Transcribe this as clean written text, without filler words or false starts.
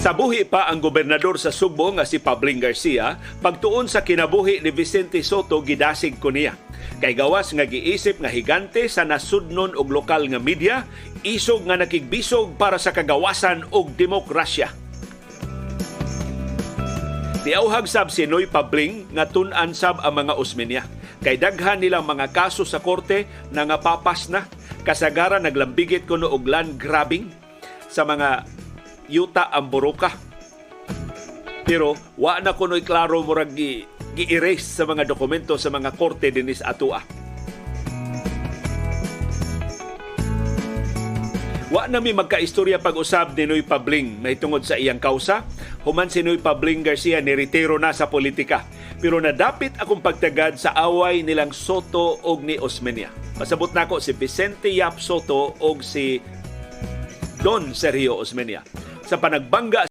Sa buhi pa ang gobernador sa Sugbo nga si Pabling Garcia, pagtuon sa kinabuhi ni Vicente Sotto, gidasig ko niya. Kay gawas nga giisip nga higante sa nasudnon og lokal nga media, isog nga nakigbisog para sa kagawasan og demokrasya. Niauhag sab si Noy Pabling nga tun-an sab ang mga Osmeña. Kay daghan nilang mga kaso sa korte na nga papas na. Kasagaran naglambigit kuno og land grabbing sa mga yuta ang buruka. Pero wa na kuno'y klaro, murag gi-erase sa mga dokumento sa mga korte dinis atua. Wa na mi magkaistorya pag-usab ni Noy Pabling mahitungod sa iyang kausa. Human si Noy Pabling Garcia niretiro na sa politika. Pero nadapit akong pagtagad sa away nilang Sotto og ni Osmeña. Pasabot nako si Vicente Yap Sotto og si Don Sergio Osmeña sa panagbangga.